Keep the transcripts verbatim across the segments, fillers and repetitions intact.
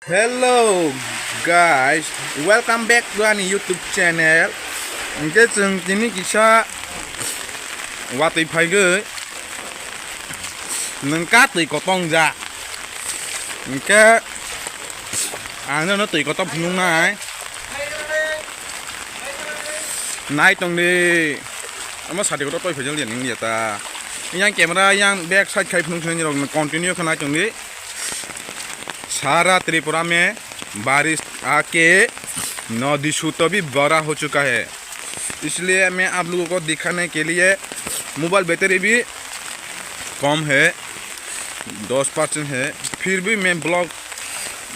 Hello guys, welcome back to ani YouTube channel. Hingke chwng tini kisa watwi phaigwi nwng ka twi kotong ja. Hingke ang nono twi kotong phunuknai. Nai tongdi. Omo sati kotong twi phaijak liya nini liya ta. Yang camera yang back side khai phunuk sinai rok continue khe nai tongdi. सारा त्रिपुरा में बारिश आके नदी सूत भी बड़ा हो चुका है, इसलिए मैं आप लोगों को दिखाने के लिए, मोबाइल बैटरी भी कम है, दस परसेंट है, फिर भी मैं ब्लॉग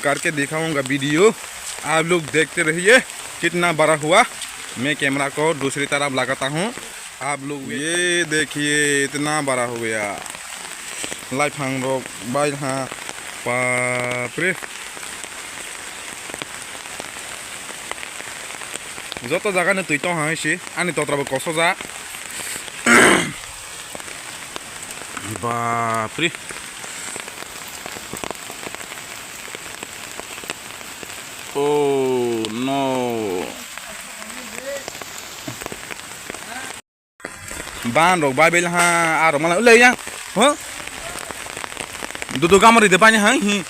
करके दिखाऊंगा वीडियो। आप लोग देखते रहिए कितना बड़ा हुआ। मैं कैमरा को दूसरी तरफ लगाता हूँ। आप लोग ये देखिए, इतना बड़ा हो गया। Laiphang rok bai ha, bapre. Joto jaga ni twi tong hai si, ani totra bo kosojak. Bapre. Oh no. Ban rok bai bai ha, a rok mala le ya. Ho? Dudu gamari de bani ha hi.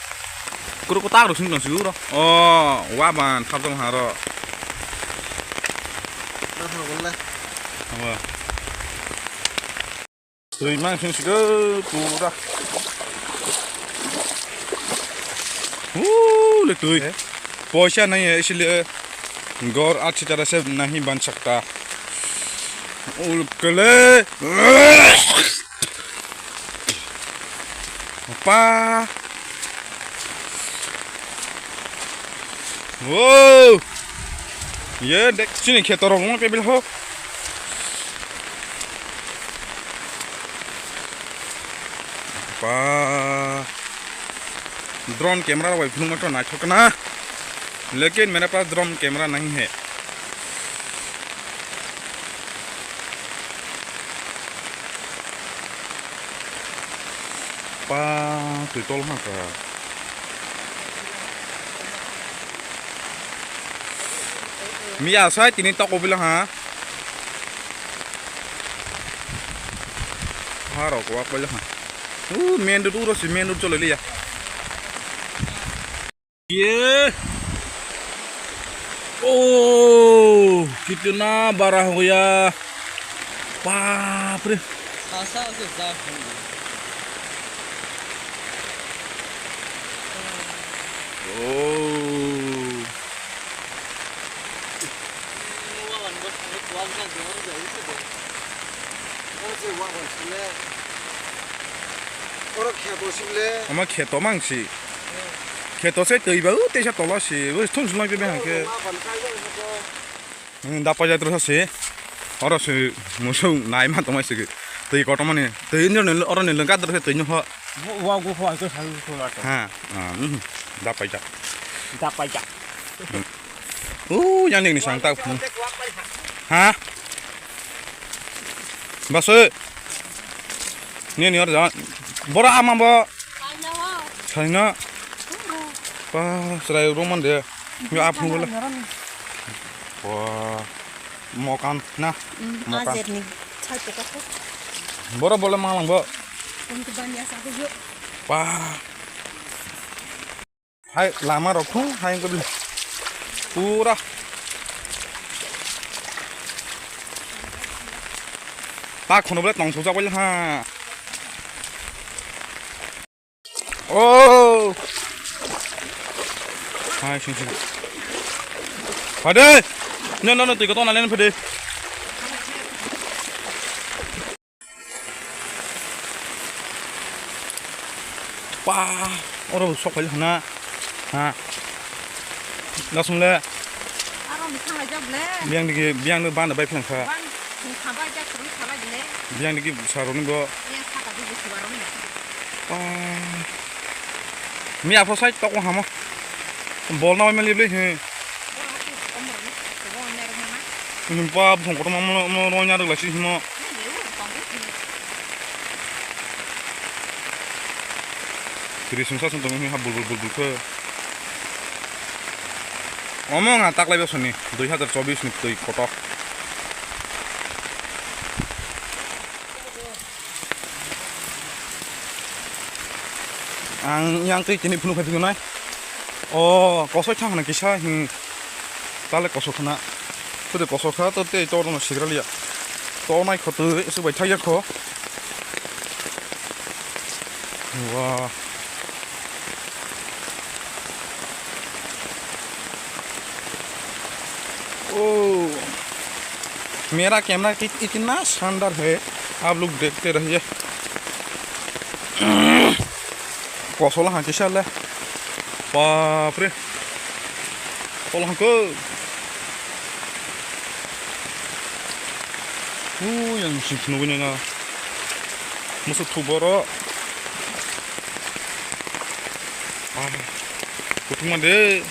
Kuru ko tak rok sing tong siu ro. Oh, wa ban thap tong ha ro. Twi mang sing sigo pura. Hu, le twi. Poisa nahi hai isliye ghar achhi tarah se nahi ban sakta. Ulkele. Pa. Wow. Ye dek sini kheto rok mo pebil ho. Pa. Drone camera rok bai phunukma to naithok na. Lekin mere paas drone camera nahi hai. Pa twi tol ha kha. Miya sai tini toko bila ha. Ha rok wa pala ha. U main road uro si main road chole liya. ये ओ कितना बड़ा हो गया बाप रे। ओ Oro kheto sibole. Ama kheto mang si. Kheto se twi ba u teisa tola si. Ui thung sulai pe hangke. Hmm, da paja tro si. Oro si musung nai ma tongmai si. Twi kotomani. Twi ni oro ni lengka dro se twi ni ho. Wa go ho ai ko sai ko la to. Ha. Ah, hmm. Da paja. Da paja. Hmm. Uh, yang ni sang tak. Hmm. Ha? Basu. Ni ni oro ja. Bora ama bo. Saina. Pa, serai roman de. Yo apung bola. Wah. Mokan na. Hmm, mokan. Ajer ni. Chai pokok. Bora bola malang bo. Untuk banyak satu yuk. Pa. Hai lama rok thung hai wngkha bini. Pura. Ta khono bole tong sojak bai ha. Oh. Hai sing sing. Phade. No no no twi ko tong na len phade. Pa, oro sok phai hana. Ha. Lasung le. Aro ni thang lai jak le. Biang digi, biang no bana bai phlang kha. Ban ni kha bai jak, kurun kha bai le. Biang digi saroni bo. Yang saka di bisi baroni. Pa. Mi apho sai tok hamo. Bol na bai mali ble he. Himpa bwsong kotorma mo, mo, mo nya rwglaisi himo. Tiri sungsa sung tongo ha bul bul bul bul khe. Omo wngkha taklai bosoni dui hazar chobbish ni twi kotor. Ang yang twi tini phunuk phai tongwi nai. O kosoi thang hwnwi kisa, hmm. Tale kosok khna. Pwtwi kosok kha to tei tor no sigra liya. Tor nai kho twi, swk bai thak ya kho. Wah. ओ, मेरा कैमरा कि-, इतना शानदार है, आप लोग देखते रहिए। Kosol hang kisa le. Bapre. Kosol hang ko. Ui, yang sip nugui nang. Musu thu boro. Ah, kutung mande.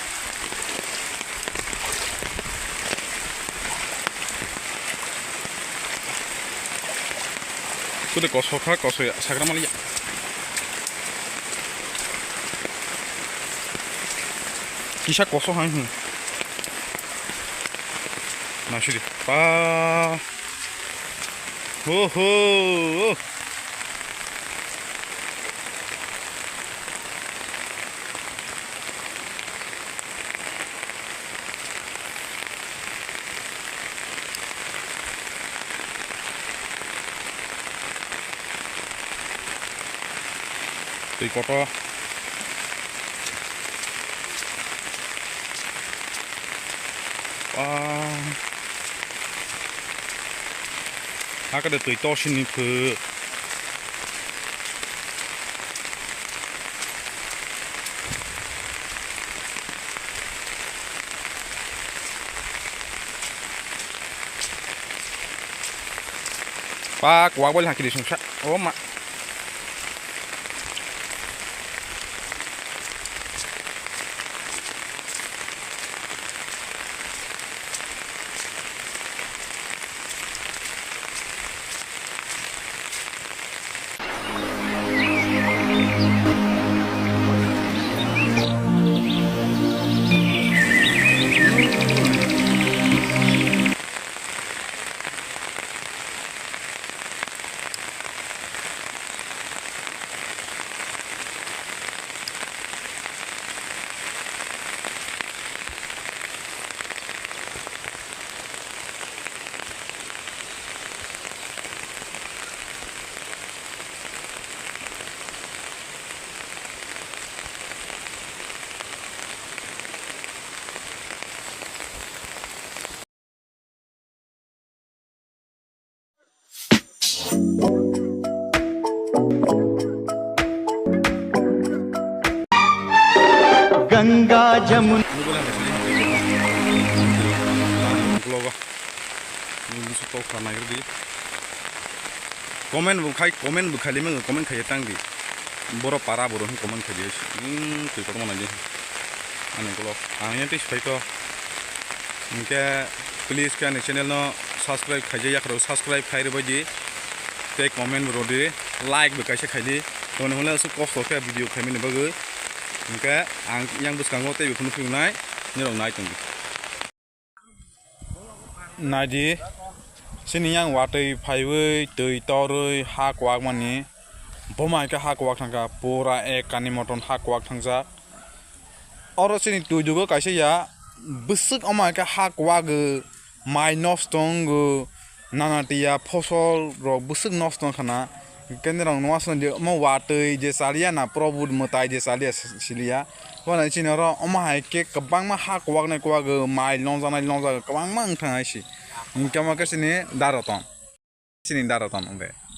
Kude kosok kha, kosoi sagra maliya. Kisa kosok hai hwn. Nasidi. Pa. Ho ho. Twi kotor. Ah. Hakhe de twi torsini phu. Pak, wak bai hakhe de sungsa. O ma. Ganga Jamuna. Vlogo. Ni musu tok kha nai di. Comment bo khai, comment bo khai lima, comment khai tang di. Boro para boro hin comment khai di. Hmm, twi kotor manai di. Ani vlog. Ang yang twi sai to. Hingke please khe ani channel no subscribe khaijak yakhwrao subscribe khai rwbai di. Tei comment bo rw di, like bo kaisa khai di. Tongni hwnle aswk kosto khe video khaimani bagwi. Hingke ang yang bwskango teibo phunuk phunuknai, norok nai tong di. Nai di, chini yang watwi phaiwi twi torwi ha kwak mani. Boma hingke ha kwak thangkha, pura ek kani moton ha kwak thangjak. Oro chini twi dugo kaisa ya, bwswk omo hai khe ha kwagwi, mai nosto wngwi, nana tiya phosol rok bwswk nosto wngkha na. Hingke norok nung aswk di omo watwi je chaliya na, probut mwtai je chaliya si-, siliya. Bono chini oro omo hai khe kwbangma ha kwaknai kwagwi, mai nokjaknai nokjagwi kwbangma wngthang hai si. Hingke omo khe chini daroton. Chini daroton wngkhe.